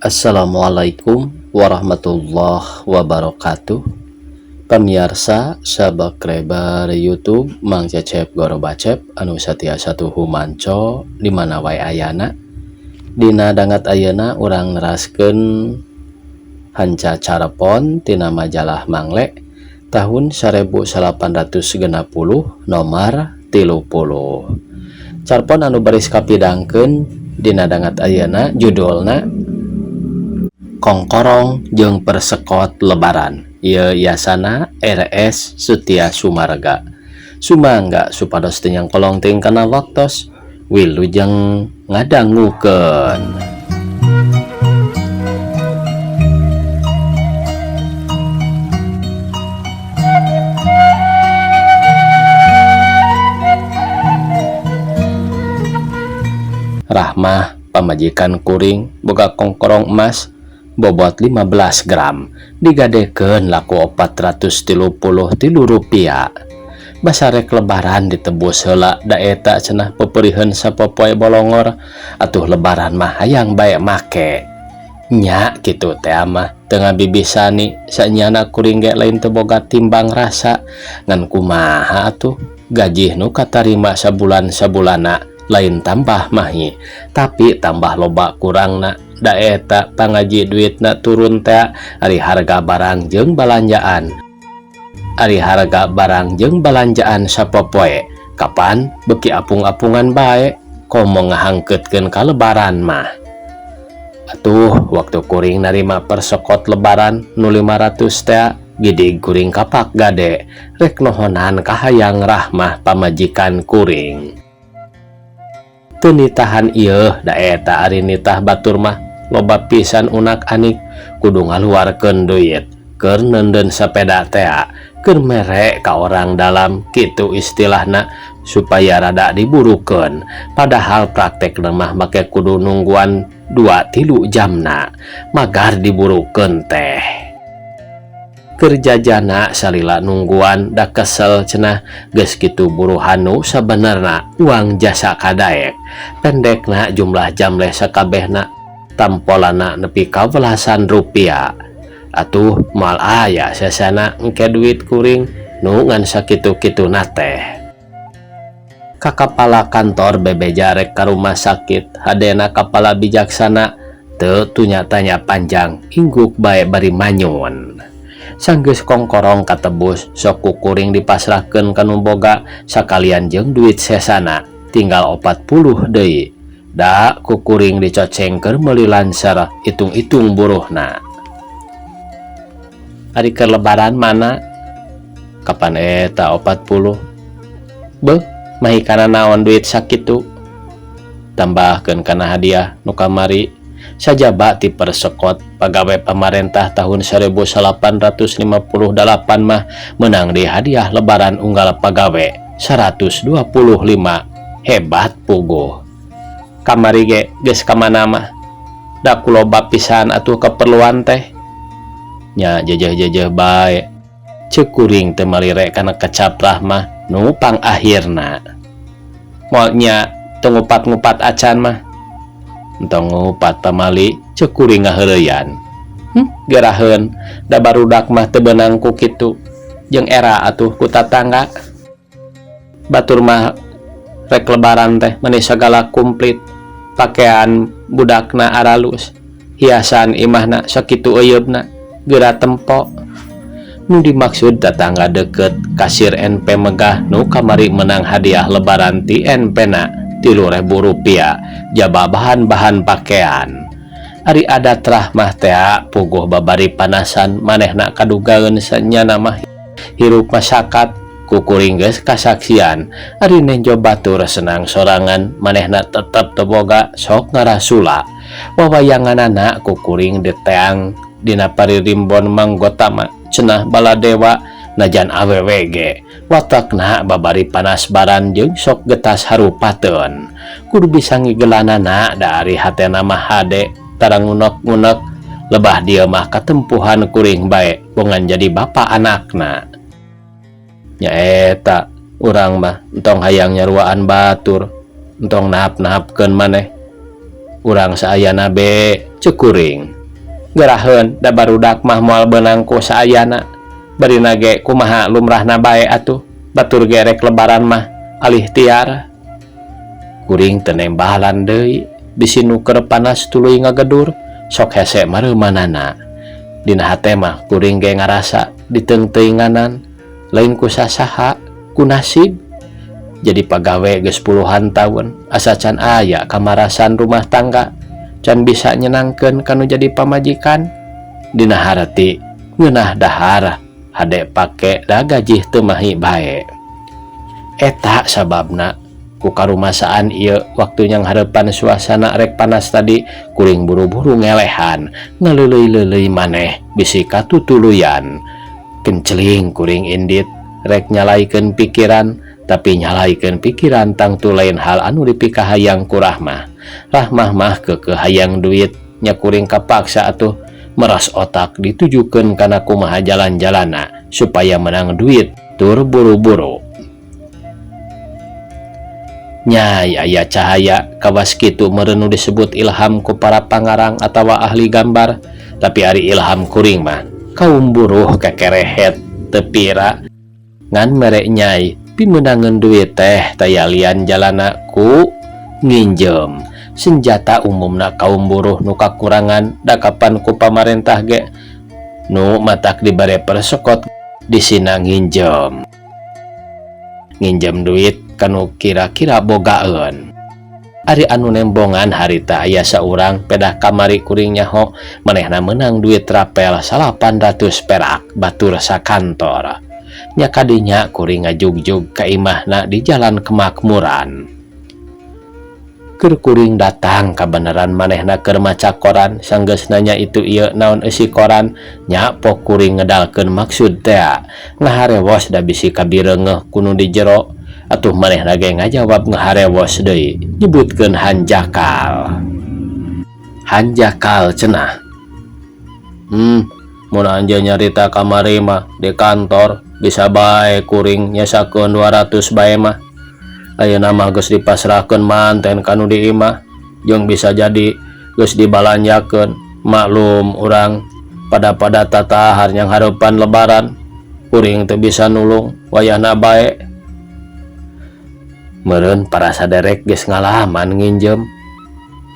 Assalamualaikum warahmatullahi wabarakatuh. Pamiarsa subscriber YouTube Mang Cecep Goro Bacep anu satiasa tuhu manco di mana wae ayana. Dina dangat ayeuna urang neraskeun hanca carepon tina majalah Mangle tahun 1860 nomor 30. Carpon anu baris kapidangkeun dina dangat ayeuna judulna Kongkorong jeung Persekot Lebaran. Ieu yasana RS Setia Sumarga. Sumangga supados teu nyangkolong teuing kana waktos wilujeng ngadangukeun. Rahmah pamajikan kuring boga kongkorong emas bobot 15 gram digadekeun laku 433 rupiah. Basarek lebaran ditebus heula da eta cenah peperiheun sapopoe bolongor atuh lebaran mah hayang bae make. Nya kitu teh mah teu ngabibisani sanyana kuring ge lain teu boga timbang rasa ngan kumaha atuh gajih nu katarima sabulan-sabulana lain tambah mahi tapi tambah loba kurangna da eta pangaji duitna turun teh ari harga barang jeung balanjaan. Ari harga barang jeung balanjaan sapopoe kapan beki apung-apungan bae komo ngahangkeutkeun ka lebaran mah. Atuh waktu kuring narima persekot lebaran nu 500 teh gidig kuring kapak gade rek nohonan kahayang rahmah pamajikan kuring. Teu nitahan ieu da eta ari nitah batur mah loba pisan unak anik kudu ngaluarkeun duit keur neundeun sepeda tea keur mere ka orang dalam kitu istilahna supaya rada diburukeun padahal praktekna mah make kudu nungguan 2-3 jamna magar diburukeun teh. Keur jajana salila nungguan da kesel cenah geus kitu buruhanu sabenerna uang jasa kadaek pendekna jumlah jam leh sakabehna tampolana nepi ka belasan rupiah. Atuh moal aya sesana engke duit kuring nu ngan sakitu-kituna teh. Ka kapala kantor bebeja rek ka rumah sakit hadena kapala bijaksana teu tunya-tanya panjang ingguk bae bari manyun. Sanggeus kongkorong katebus sok ku kuring dipasrahkeun ka nu boga sakalian jeung duit sesana tinggal 40 deui. Da ku kuring dicoceng keur meuli lancer hitung-hitung buruhna. Ari keur lebaran mana? Kapan eta 40? Beuh, mahi kana naon duit sakitu? Tambahkeun kana hadiah nu kamari sajaba ti persekot pagawe pamarentah tahun 1858 mah menang di hadiah lebaran unggal pagawe 125. Hebat puguh. Kamari ge geus ka mana mah? Da kuloba pisan atuh keperluan teh. Nya jejeh-jejeh bae. Ceuk kuring teu malire kana kecap rahmah nu pangakhirna. Moal nya teu ngupat-ngupat acan mah. Entong ngupat pamali ceuk kuring ngaheureyan. Geraheun da barudak mah teu beunang ku kitu. Jeung era atuh ku tatangga. Batur mah rek lebaran teh meni sagala komplit. Pakaian budakna aralus, hiasan imahna sakitu euyeubna, geura tempo. Nu dimaksud tetangga deket kasir NP megah nu kamari menang hadiah lebaran ti NP na 3.000 rupiah jaba bahan-bahan pakaian. Ari adat rahmah tea puguh babari panasan manehna kadugaeun sanyana mah hirup masyarakat kukuring geus kasaksian. Ari nenjo batur senang sorangan manehna tetep teu boga sok ngarasula. Wawayanganana kukuring diteang dina paririmbon Manggotama cenah Baladewa najan awewe ge watakna babari panas baran jeung sok getas harupateun. Kudu bisa ngigelanana da ari hatena mah hade tara ngunek-ngunek lebah dieu mah katempuhan kuring bae bongan jadi bapa anakna. Nya eta urang mah entong hayang nyaruaan batur entong nahap-nahapkeun maneh. Urang saayana be ceuk kuring. Geraheun da barudak mah moal beunang ku saayana. Barina ge kumaha lumrahna bae atuh batur ge rek lebaran mah alih tiar. Kuring teu nembalan deui bisi nu keur panas tuluy ngagedur sok hese mareumanana. Dina hate mah kuring ge ngarasa diteungteuinganan lain ku sasaha ku nasib. Jadi pagawe geus puluhan taun asa can aya kamarasan rumah tangga can bisa nyenangkeun kanu jadi pamajikan. Dina harti ngeunah dahar hade pake da gajih teu mahi bae. Eta sababna ku karumasaan ieu waktu nyanghareupan suasana rek panas tadi kuring buru-buru ngelehan ngaleuleuy-leuleuy maneh bisi katutuluyan. Kenceling kuring indit rek nyalaikeun pikiran tapi nyalaikeun pikiran tangtu lain hal anu dipikahayang ku Rahmah. Rahmah mah keukeuh hayang duit nya kuring kapaksa atuh meras otak ditujukeun kana kumaha jalan-jalana supaya menang duit tur buru-buru. Nyai aya cahaya kawas kitu meureun nu disebut ilham ku para pangarang atawa ahli gambar tapi ari ilham kuring mah kaum buruh kekerehet teu pira ngan mere nyai pimeunangeun duit teh taya lian jalana ku nginjem senjata umumna kaum buruh nu kakurangan dakapan ku pamarentah ge nu matak dibere persekot disina nginjem nginjem duit kanu kira-kira bogaeun. Ari anu nembongan harita aya saurang pedah kamari kuring nyaho manehna meunang duit rapel 800 perak batur sakantor. Nya kadinya kuring ngajugjug ka imahna di Jalan Kemakmuran. Keur kuring datang kabeneran manehna keur maca koran sanggeus nanya itu ieu naon eusi koran nya pok kuring ngedalkeun maksud tea ngaharewos da bisi kabireungeuh ku nu di jero. Atuh manehna ge ngajawab ngaharewos deui nyebutkeun hanjakal. Hanjakal cenah. Mun anjeun nyarita kamari mah di kantor bisa bae kuring nyesakeun 200 bae mah. Ayeuna mah geus dipasrahkeun manten ka nu di imah jeung bisa jadi geus dibalanjakeun. Maklum urang pada-pada tatahar yang hareupan lebaran kuring teu bisa nulung wayahna bae. Meureun para saderek geus ngalaman nginjem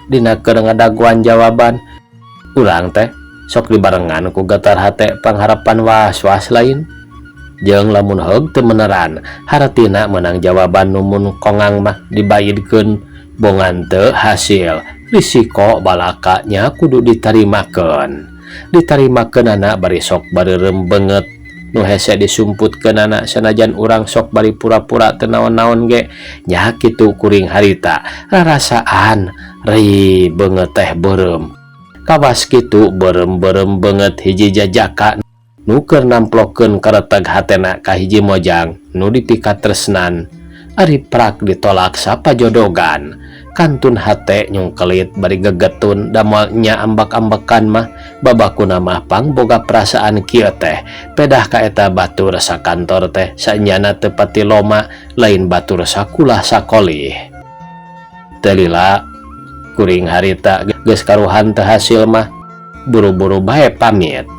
dina keur ngadaguan jawaban urang teh sok dibarengan ku getar hate pangharapan was-was lain jeung lamun heug teu meneran hartina meunang jawaban nu mun kongang mah dibayidkeun bongan teu hasil risiko balaka nya kudu ditarimakeun ditarimakeunana bari sok bareureum beungeut nu hese disumputkeunana sanajan urang sok bari pura-pura teu naon-naon ge nya kitu kuring harita rarasaan ri beungeut teh beureum kawas kitu beureum-beureum beungeut hiji jajaka nu keur namplokeun kareteg hatena ka hiji mojang nu dipikatresnan ari prak ditolak sapajodogan kantun hate nyungkelit bari gegetun da moal nya ambek-ambekan mah babakuna mah pangboga perasaan kieu teh pedah ka eta batur sakantor teh sanyana teu pati loma lain batur sakulah sakolih. Teu lila kuring harita geus karuhan teu hasil mah buru-buru bae pamit.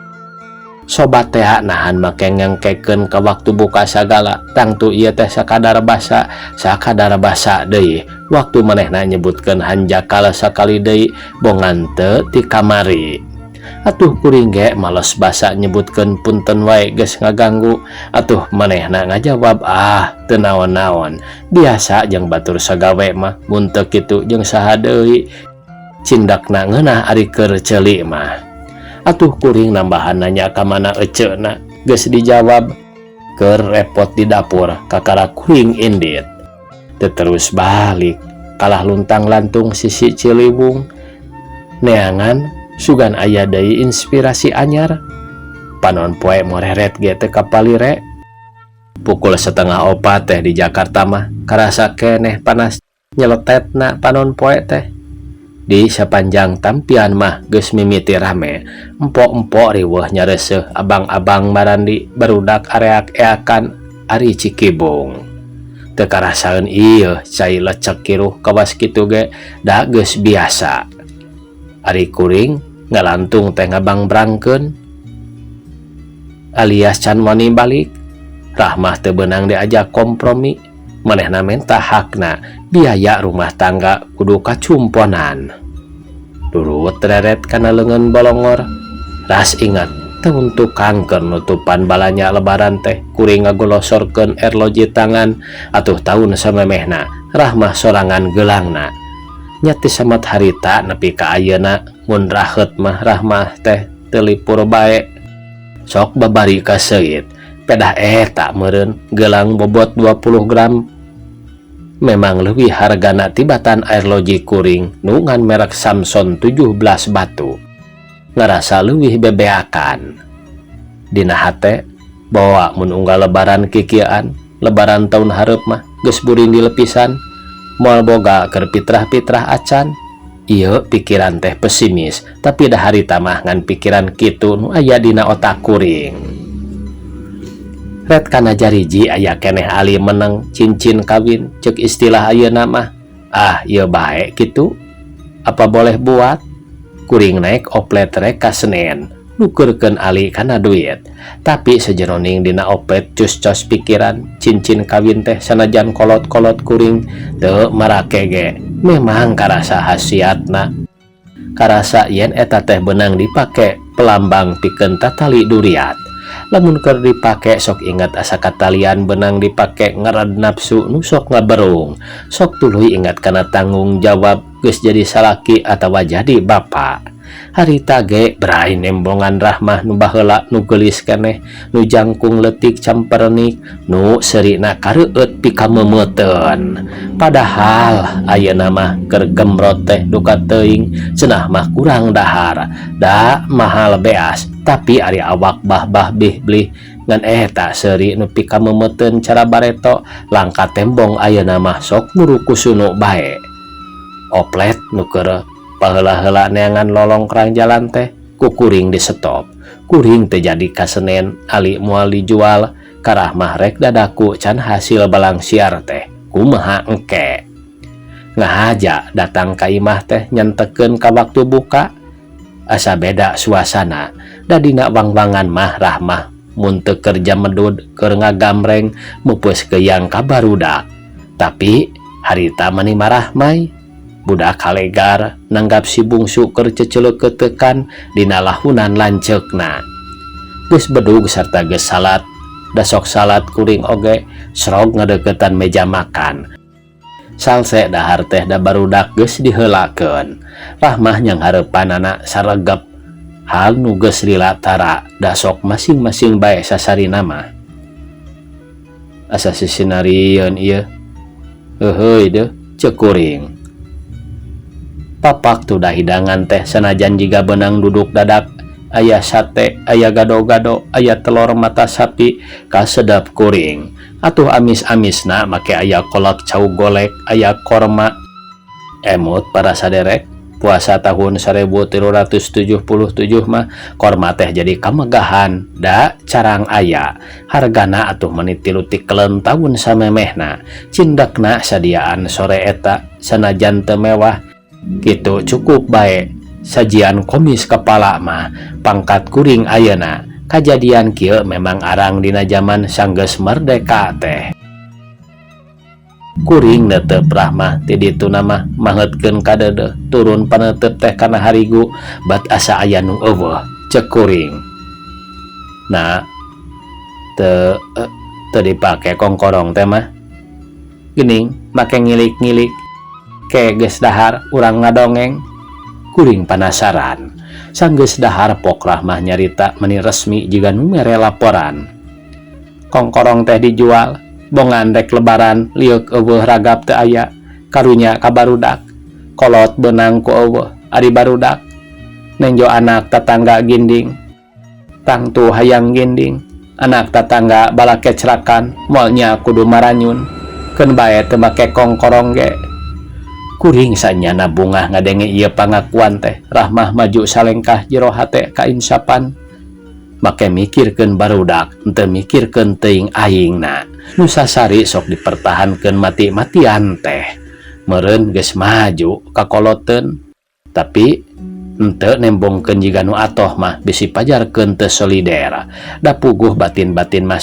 Sobat teh nahan make ngengkekeun ka waktu buka sagala tangtu ieu teh sakadar basa sakadar basa deui waktu manehna nyebutkeun hanjakal sakali deui bongan teu ti kamari. Atuh kuring ge males basa nyebutkeun punten wae geus ngaganggu atuh manehna ngajawab ah teu naon-naon biasa jeung batur sagawe mah mun teu kitu jeung saha deui cindakna ngeunah ari keur ceuli mah. Atuh kuring nambahan nanya ka mana eceuna geus dijawab keur repot di dapur kakara kuring indit. Teu terus balik kalah luntang-lantung sisi Ciliwung neangan sugan aya deui inspirasi anyar panon poe moreret ge teu kapalire. Pukul setengah opat teh di Jakarta mah karasa keneh panas nyeletetna panon poe teh. Di sepanjang tampian mah geus mimiti rame empok-empok riweuh nyareuseuh abang-abang marandi barudak areak-eakan ari Cikibung. Teu karasaeun ieu cai lecek kiruh kawas kitu ge da geus biasa. Ari kuring ngalantung teh ngabangbrangkeun alias can wani balik. Rahmah teu beunang diajak kompromi, manehna menta hakna, biaya rumah tangga kudu kacumponan. Durut reret kana leungeun bolongor. Ras ingat taun tukang keur nutupan balanja lebaran teh kuring ngagolosorkeun arloji tangan, atuh taun samemehna Rahmah sorangan geulangna. Nya ti samat harita nepi ka ayeuna mun raheut mah Rahmah teh teu lipur bae. Sok babari kaseungit. Pedah eta meureun gelang bobot 20 gram memang leuwih hargana tibatan arloji kuring nu ngan merek Samson 17 batu. Ngarasa leuwih bebeakan. Dina hate bawa mun unggal lebaran kikieuan, lebaran taun hareup mah geus buring dilepisan, moal boga keur pitrah-pitrah acan. Ieu pikiran teh pesimis, tapi da harita mah ngan pikiran kitu nu aya dina otak kuring. Ret kana jariji aya keneh ali meneng cincin kawin ceuk istilah ayeuna mah. Ah, ieu bae kitu. Apa boleh buat? Kuring naik oplet rek ka Senen, nukeurkeun ali kana duit. Tapi sajeroning dina oplet cus-cos pikiran cincin kawin teh sanajan kolot-kolot kuring teu marake ge memang karasa khasiatna. Karasa yen eta teh beunang dipake pelambang pikeun tatali duriat. Lamun keur dipake sok ingat asa katalian beunang dipake ngered nafsu nu sok ngaberung. Sok tuluy ingat kana tanggung jawab geus jadi salaki atawa jadi bapa. Harita ge bray nembongan Rahmah nu baheula nu geulis keneh, nu jangkung leutik camperenik, nu seurina kareueut pikameumeuteun. Padahal ayeuna mah keur gembrot teh duka teuing, cenah mah kurang dahar, da mahal beas. Tapi ari awak bah-bah bih blih ngan eta seuri nu pikameumeuteun cara bareto langka tembong ayeuna mah sok murukusunu bae. Oplet nu keur paheula-heula neangan lolongkrang jalan teh ku kuring di stop. Kuring teh jadi ka Senen ali moal dijual ka Rahmah rek dadaku can hasil balangsiar teh kumaha engke. Ngahaja datang ka imah teh nyentekeun ka waktu buka asa beda suasana. Da dina wangwangan mah Rahmah mun teu kerja medud keur ngagamreng meupeus keuyang ka barudak. Tapi harita mani marah mai. Budak kalegar nanggap si bungsu keur ceceleukeutekan dina lahunan lanceukna. Geus bedug sarta geus salat, dasok salat kuring oge srog ngadeukeutan meja makan. Salse dahar teh da barudak geus diheulakeun. Rahmah nyanghareupanana saregep. Hal nu geus lila tara dasok masing-masing bae sasarina mah. Asa sisinarieun ieu. Heuheuy deuh ceuk kuring. Papak tuh dah hidangan teh sanajan jiga benang duduk dadak aya sate, aya gado-gado, aya telur mata sapi, kasedap kuring. Atuh amis-amisna make aya kolak cau golek, aya korma. Emut para saderek, puasa tahun 1377 mah korma teh jadi kamegahan, da carang aya. Hargana atuh meni tilu tikelen tahun samemehna. Cindakna sadiaan sore eta sanajan teu mewah. Kitu cukup bae sajian komis kepala mah pangkat kuring ayeuna. Kajadian kieu memang arang dina jaman sanggeus merdeka teh. Kuring neuteup Rahmah ti dituna mah mangeutkeun kadeudeuh turun paneuteup teh kana harigu bat asa aya nu eueuh ceuk kuring. Nah, teu dipake kongkorong teh mah. Geuning make ngilik-ngilik. Ke geus dahar urang ngadongeng. Kuring panasaran. Sanggeus dahar pok Rahmah nyarita meni resmi jiga nu mere laporan. Kongkorong teh dijual, bongan rek lebaran lieuk eueuh ragap teu aya, karunya ka barudak. Kolot beunang ku eueuh ari barudak. Nenjo anak tatangga ginding. Tangtu hayang ginding. Anak tatangga balakecrakan, moalnya kudu maranyun. Keun bae teu make kongkorong ge. Kuring sanyana bungah ngadenge ieu pangakuan teh. Rahmah maju salengkah jero hate kainsapan. Make mikirkeun barudak, henteu mikirkeun teuing aingna. Nu sasari sok dipertahankeun mati-matian teh. Meureun geus maju kakoloteun. Tapi Henteu nembongkeun jiga nu atoh mah bisi pajarkeun teu solider. Da puguh batin-batin mah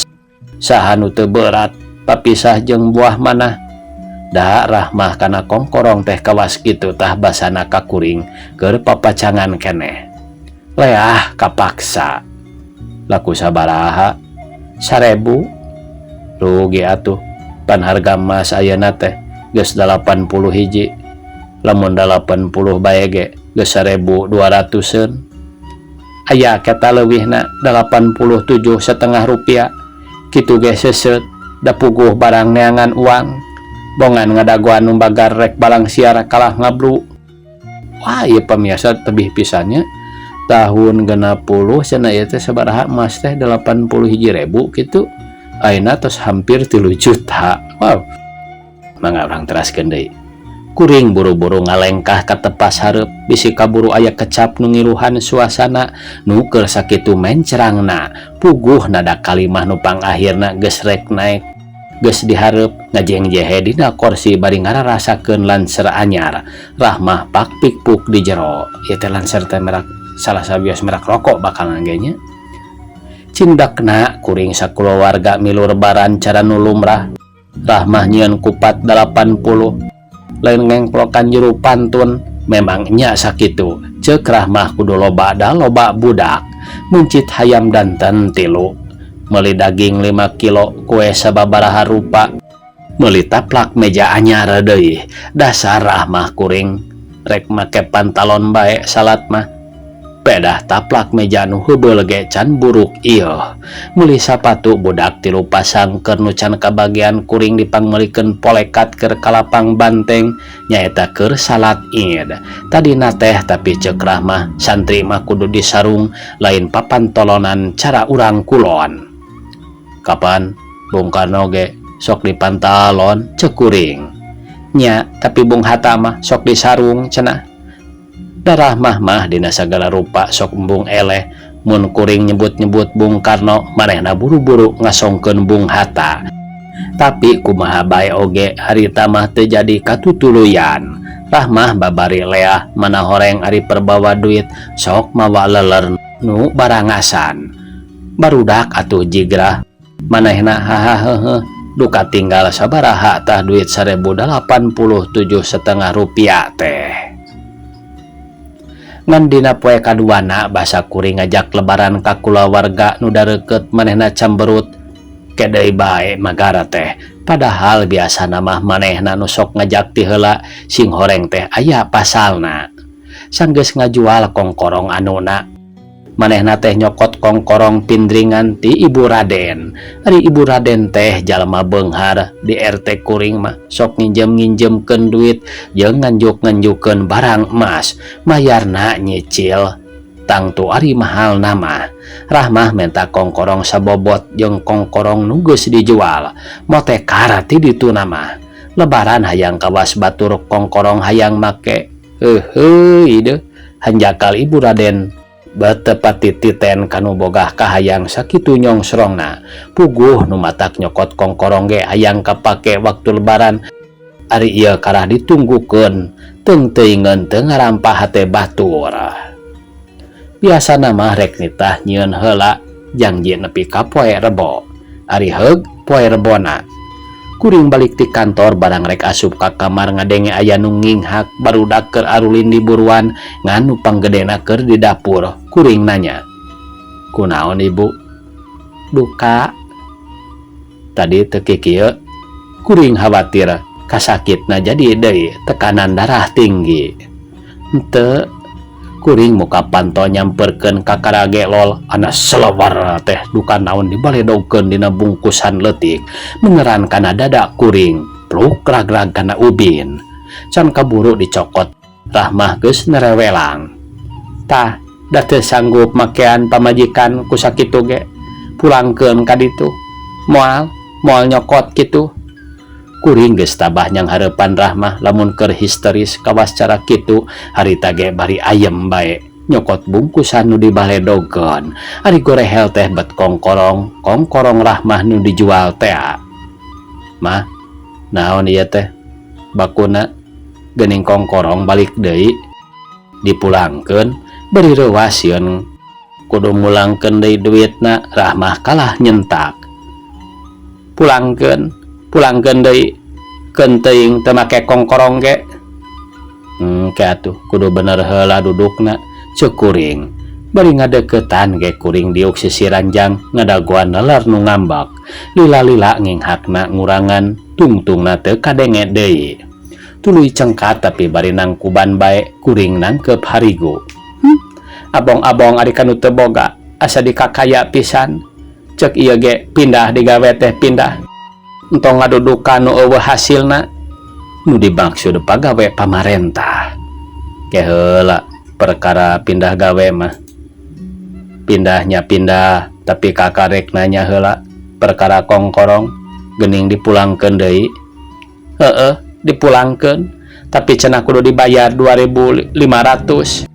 saha nu teu beurat papisah jeung buah manah. Da rahmah kana kongkorong teh kawas kitu tah basana ka kuring keur papacangan keneh. Leah kapaksa. Laku sabaraha? 1000. Rugi atuh. Pan harga emas ayeuna teh geus 81. Lamun 80 bae ge geus 1200-eun. Aya keta leuwihna 87,5 rupiah. Kitu ge seuseut da puguh barang neangan uang. Bongan ngadagoan nu bagar rek balang siar kalah ngablu. Wah, ieu pamiarsa tebih pisan nya. Tahun 60 cenah ieu teh sabaraha emas teh 81.000 kitu. Ayeuna tos hampir 3 juta. Wow. Mangga urang teraskeun deui. Kuring buru-buru ngalengkah ka tepas hareup bisi kaburu aya kecap nu ngiluhan suasana nu keur sakitu mencerangna. Puguh nada kalimah nu pangakhirna geus rek naek geus dihareup ngajengjehe dina korsi bari ngararasakeun lancer anyar. Rahmah pak pikpuk di jero. Ieu teh lancer teh merek salah sawios merek rokok bakalan ge nya. Cindakna kuring sakulawarga milu lebaran cara nu lumrah. Rahmah nyieun kupat 80. Lain ngengplokan juru pantun memang nya sakitu. Ceuk Rahmah kudu loba da loba budak. Mencit hayam danten 3. Meuli daging 5 kilo kue sababaraha rupa. Meuli taplak meja anyar deui. Dasar Rahmah kuring rek make pantalon bae salat mah. Pedah taplak meja nu heubeul ge can buruk ieu. Meuli sapatu budak 3 pasang keur nu can kabagian kuring dipangmeulikeun polekat keur kalapang banteng nyaeta keur salat Id. Tadina teh tapi ceuk Rahmah santri mah kudu disarung lain papantolonan cara urang kulon. Kapan Bung Karno ge sok dipantalon ceuk kuring. Nya tapi Bung Hatta mah sok disarung cenah. Darah mah mah dina sagala rupa sok embung eleh mun kuring nyebut-nyebut Bung Karno manehna buru-buru ngasongkeun Bung Hatta. Tapi kumaha bae oge harita mah teu jadi katutuluyan. Rahmah babari leah mana horeng ari perbawa duit sok mawa leler nu barangasan. Barudak atuh jigrah manehna hahaha duka tinggal sabaraha tah duit 1087,5 rupiah teh. Ngan dina poe kaduana basa kuring ngajak lebaran ka kulawarga nu dareukeut manehna camberut. Kedai bae magara teh. Padahal biasana mah manehna nu sok ngajak ti heula sing horeng teh aya pasalna. Sanggeus ngajual kongkorong anuna. Manehna teh nyokot kongkorong pindringan ti Ibu Raden. Ari Ibu Raden teh jalma beunghar di RT kuring mah sok nginjem-nginjemkeun duit jeung nganjuk-nganjukeun barang emas. Mayarna nyicil. Tangtu ari mahal nama. Rahmah menta kongkorong sabobot jeung kongkorong nu geus dijual. Motekar ti ditu nama. Lebaran hayang kawas batur kongkorong hayang make. Heuheuy deuh. Hanjakal Ibu Raden betepati titen kanu bogah kahayang sakitu nyongsrongna. Puguh nu matak nyokot kongkorong ge hayang kapake waktu lebaran. Ari ieu karah ditunggukeun teung teuingeun teu ngarampah hate batur. Biasana mah rek nitah nyieun heula janji nepi ka poe Rebo. Ari heug poe Rebona. Kuring balik ti kantor barang rek asup ka kamar ngadenge aya nu nginghak barudak keur arulin di buruan ngan nu panggedena keur di dapur. Kuring nanya, kunaon ibu? Duka. Tadi teu kikieu. Kuring khawatir kasakitna jadi deui tekanan darah tinggi. Henteu. Kuring muka panto nyamperkeun ka karage lol ana selewar teh duka naon dibaledogkeun dina bungkusan leutik mengeran kana dada kuring pluk rag-rag kana ubin. Can kaburu dicokot Rahmah geus nerewelang. Tah da teu sanggup makean pamajikan ku sakitu ge pulangkeun ka ditu. Moal moal nyokot kitu. Kuring geus tabah nyanghareupan Rahmah lamun keur histeris kawas cara kitu harita ge bari ayem bae nyokot bungkusan nu dibaledogkeun. Ari gorehel teh bet kongkorong kongkorong Rahmah nu dijual teh. Mah naon ieu teh bakuna geuning kongkorong balik deui dipulangkeun. Bari reuwas sieun kudu mulangkeun deui duitna Rahmah kalah nyentak. Pulangkeun, pulangkeun deui keun teuing teu make kongkorong ge. Engke atuh kudu bener heula dudukna ceuk kuring. Bari ngadeukeutan ge kuring diuk sisi ranjang ngadagoan leler nu ngambek. Lila-lila nginghakna ngurangan tungtungna teu kadenge deui. Tuluy cengkat tapi bari nangkuban bae kuring nangkeup harigu. Abong-abong ari kanu teu boga asa dikakaya pisan. Ceuk ieu ge pindah digawe teh pindah. Entong ngadudukan nu eueuh hasilna. Nu dimaksud pagawe pamarentah. Ke heula perkara pindah gawe mah. Pindahnya pindah tapi kakarek nanya heula perkara kongkorong geuning dipulangkeun deui. Heeh, dipulangkeun tapi cenah kudu dibayar 2500.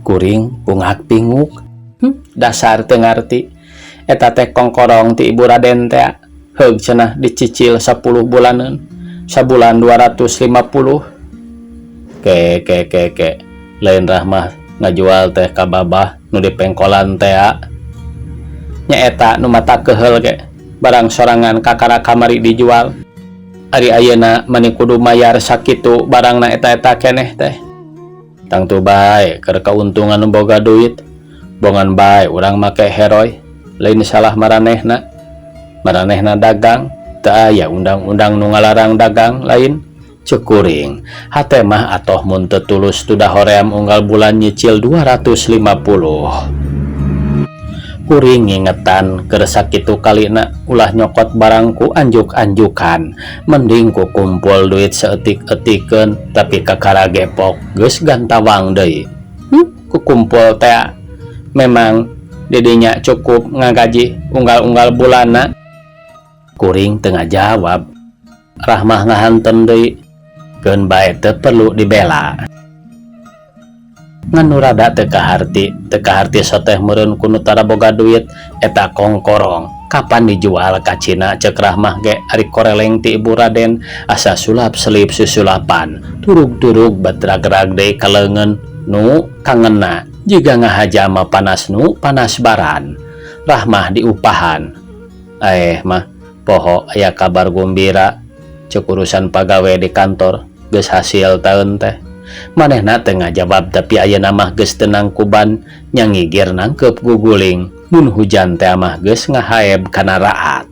Kuring pungak pinguk. Dasar teu ngarti. Eta teh kongkorong ti Ibu Raden teh heug cenah dicicil 10 bulaneun. Sabulan 250. Ke ke ke ke lain Rahmah ngajual teh ka babah nu dipengkolan teh nya eta nu mata keheul ge barang sorangan kakara kamari dijual. Ari ayeuna mani kudu mayar sakitu barangna eta-eta keneh teh. Tangtu bae keur kauntungan nu boga duit. Bongan bae urang make heroi lain salah maranehna. Maranehna dagang teu aya undang-undang nu ngalarang dagang lain ceuk kuring. Hate mah atoh mun teu tulus tudah hoream unggal bulan nyicil 250. Kuring ngingetan keur sakitu kalina ulah nyokot barang ku anjuk-anjukan. Mending ku kumpul duit seetik-etikeun tapi kakara gepok geus gantawang deui. Ku kumpul teh memang didinya cukup ngagaji unggal-unggal bulanna. Kuring teu ngajawab. Rahmah ngahantem deui. Keun bae teu perlu dibela. Ngan nu rada teu kaharti, teu kaharti soteh meureun ku nu tara boga duit eta kongkorong. Kapan dijual ka Cina ceuk Rahmah ge ari koreleng ti Ibu Raden asa sulap selip susulapan. Turug-turug batrag-rag deui ka leungeun nu kangena jiga ngahaja mah panas nu panas baran. Rahmah diupahan. Mah poho aya kabar gumbira ceuk urusan pagawe di kantor geus hasil taun teh. Manehna teu ngajawab tapi ayeuna mah geus teu nangkuban nyangigir nangkeup guguling. Mun hujan teh mah geus ngahaeb kana raat.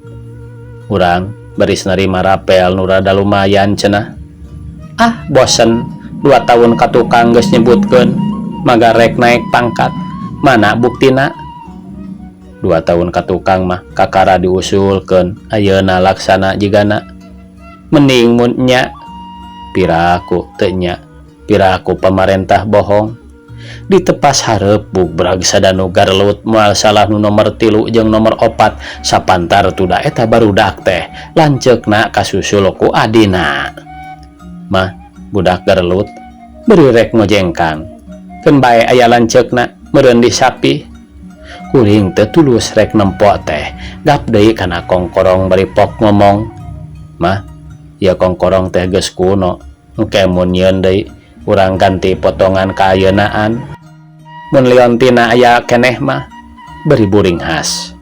Urang baris narima rapel nu rada lumayan cenah. Ah bosen 2 tahun ka tukang geus nyebutkeun magarek naik pangkat. Mana buktina? 2 tahun ka tukang mah kakara diusulkeun ayeuna laksana jigana. Mending mun nya piraku teu nya piraku pamarentah bohong. Ditepas hareup bubrag sadanu garlut moal salah nu nomor 3 jeung nomor 4 sapantar tuda eta barudak teh lanceukna kasusul ku adina. Mah budak garlut beri rek ngojengkang. Keun bae aya lanceukna meureun disapi. Kuring teu tulus rek nempo teh gap deui kana kongkorong bari pok ngomong. Mah ieu kongkorong teh geus kuno engke mun nyieun deui urang ganti potongan ka ayeunaan. Mun liontina aya keneh mah beri buring khas.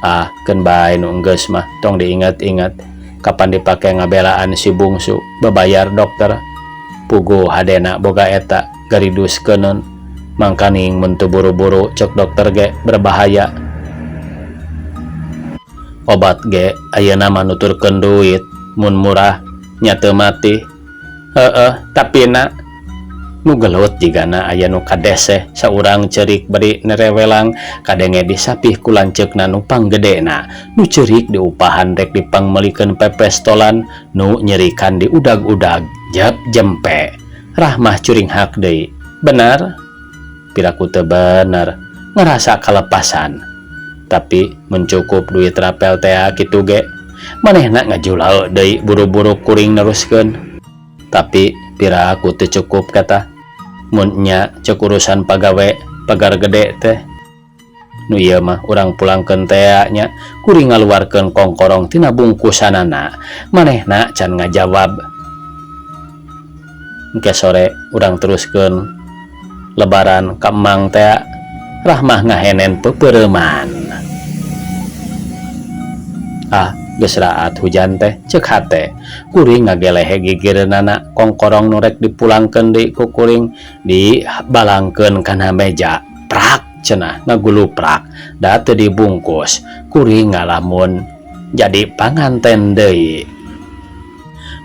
Ah keun bae nu enggeus mah tong diinget-inget. Kapan dipake ngabelaan si bungsu bebayar dokter. Puguh hadena boga eta garidus keuneun. Mangkaning mun teu buru-buru cek dokter ge berbahaya. Obat ge ayeuna mah nuturkeun duit mun murah nya teu mati. Heeh, tapi na nu gelut jigana aya nu kadeseh saurang ceurik bari nerewelang kadenge disapih ku lanceukna nu panggedena. Nu ceurik diupahan rek dipangmeulikeun pepestolan nu nyerikan diudag-udag jap jempe. Rahmah curinghak deui. Benar? Piraku teu bener ngerasa kalepasan. Tapi mencukup duit rapel teh kitu ge manehna ngajulao deui buru-buru kuring neruskeun. Tapi piraku teu cukup kata mun nya ceuk urusan pagawe pagar gede teh. Nu ieu mah urang pulangkeun tea nya kuring ngaluarkeun kongkorong tina bungkusanana. Manehna can ngajawab. Engke sore urang teruskeun Lebaran ka emang teh Rahmah ngahenen pepereuman. Ah, geus raat hujan teh, cek hate. Kuring ngagelehe gigireunana kongkorong nu rek dipulangkeun deui ku kuring dibalangkeun kana meja. Prak cenah ngaguluprak da teu dibungkus. Kuring ngalamun jadi panganten deui.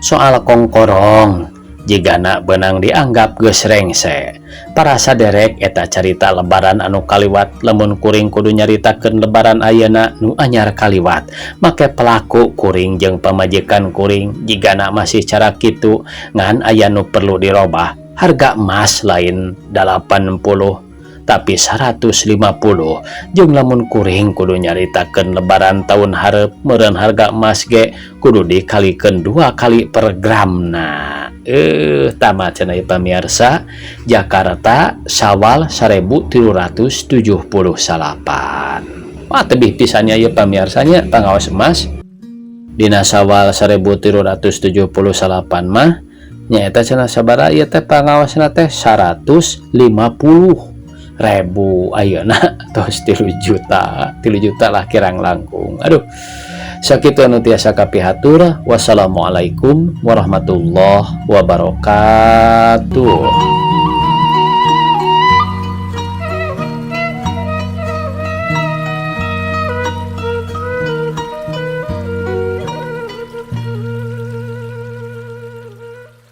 Soal kongkorong jigana beunang dianggap geus rengse. Para saderek, eta carita lebaran anu kaliwat. Lamun kuring kudu nyaritakeun lebaran ayeuna nu anyar kaliwat make pelaku kuring jeung pamajikan kuring, jigana masih cara kitu, ngan aya nu perlu dirobah. Harga emas lain 80 tapi 150, jeung lamun kuring kudu nyaritakeun lebaran tahun hareup, meureun harga emas ge kudu dikalikeun dua kali per gramna. Tamat cenah ieu, pamirsa. Jakarta, Syawal 1378. Wah, tebih pisan nya ieu, pamirsa nya, pangaos emas dina Syawal 1378 mah nyaeta cenah sabaraha ieu teh pangaosna teh? 150 ribu. Ayeuna tos 3 juta, 3 juta lah kirang langkung. Aduh, sakitu anu tiasa kapihatur. Wassalamualaikum warahmatullahi wabarakatuh.